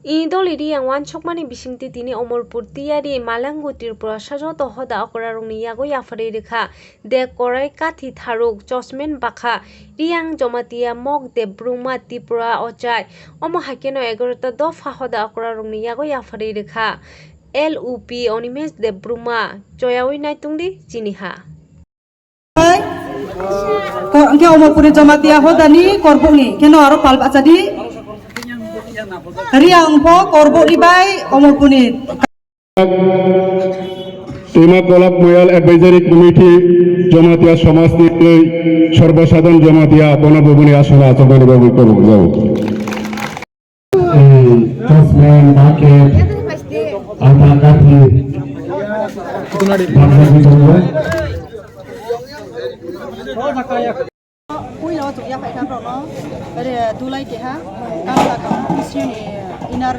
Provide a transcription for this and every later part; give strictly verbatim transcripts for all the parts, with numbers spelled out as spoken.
Ini doli Riyang wansukmani bisingtwi tini Omorpur tiyari Malangu Tripura sajoto hoda okrarokni yago yapharwi rwkha. De korai kathi tharuk, chosmen bakha, Riyang Jomatia Mok Debbruma Tripura ochai. Omo hai kheno egarota dopha hoda okrarokni yago yapharwi rwkha. L U P Onimesh Debbruma, choyawi naitungdi chini ha. Ko-, hwnkhe Omorpurni Jomatia hodani korbokni, kheno aro pal bachadi. Riyang pho korbokni bai Omorpurni. Twima Kolak Moyal Advisory Committee Jomatia Somajni twi Sorbosadharon Jomatia bono bubuni asona achukmani bagwi kobok jago. Chosmen, bucket, alta kathi, bangladesh tongo. Puila o chukya phaikha borokno, ore dulai keha, kamla kaham, Christian ni inner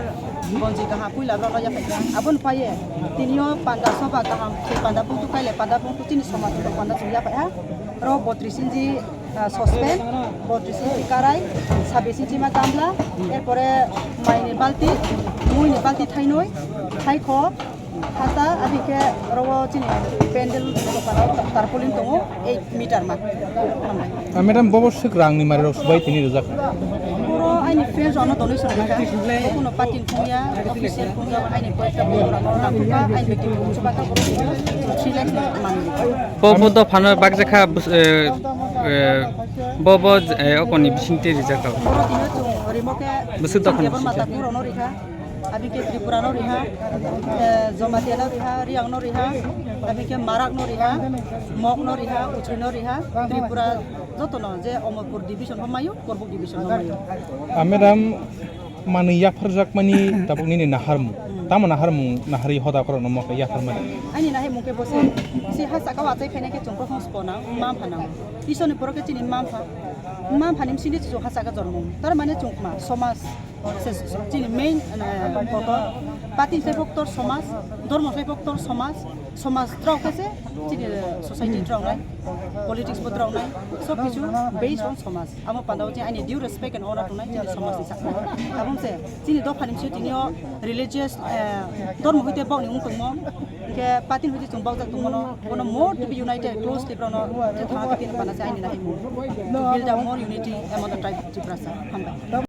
bonji kaham, puila borokno yaphaikha. Aboni paiye, tini o panda soba kaham, tei panda buktu kaile, panda buktu chini somaj ni panda chukya phaikha. Oro botris inji, ah, sospen, botris inji karai, sabis inji ma gamla, erpore mai ni balti, mui ni balti thainoi, thaikho, hata, abikhe oro chini pendel dokan o tarpaulin tongo, eight meter ma. Hambai. Ah, madam, bobo swk rang ni mari rok subai tini rijak? Oro aini friends ono donation rikha, kuno party phungya, official phungya, aini koyekta boro rang rang rang rang, aini meeting phungya, chubaka boro three lakhs no manwi. Bo bo dophano bakjakha, bus-, eh, eh, bo bo, eh, okoni bisingtwi rijakha. Boro tino chwng rimo khe Bwswk dophano Debbarma bisingtwi? Thakur ono rikha, abikhe Tripura no riha, eh, Jamatia no riha, Riyang no riha, abikhe Marak no riha, Mok no riha, Uchri no riha, Tripura jotono je Omorpur division bo mayo, Korbuk division bo mayo. Ah, madam, manwi yapharjakmani tabuk nini naharmung. Tamo naharmung, naharwi hoda khorokno mokhe yapharmani? Ani naharmung khe bo se, si ha saka o achai phainai khe chwng prothom sbo nang, mma mpha nang. Iswrni borok khe chini mma mpha. Mma mphani bsingni chwng ha saka jormo. Tar mane chwng kma somaj, se, se, chini main, eh, kotor. Party sai bo kotor somaj, dhormo sai bo kotor somaj, somaj drao khe se chini society drao nai, politics bo drao nai, sob kichu based on somaj. Amo panda o chini aini due respect and honor tongnai chini somaj ni sakha. Abong se chini dopha ni bisingo tini o religious, eh, dormo hoite bok ni wng tongmo, hingke party ni hoite chwng bok jak tongmo no, bono more to be united, closely borok no thangna khe tini pana se aini nai mo. To build up more unity among the tribe of Tiprasa. Hambai.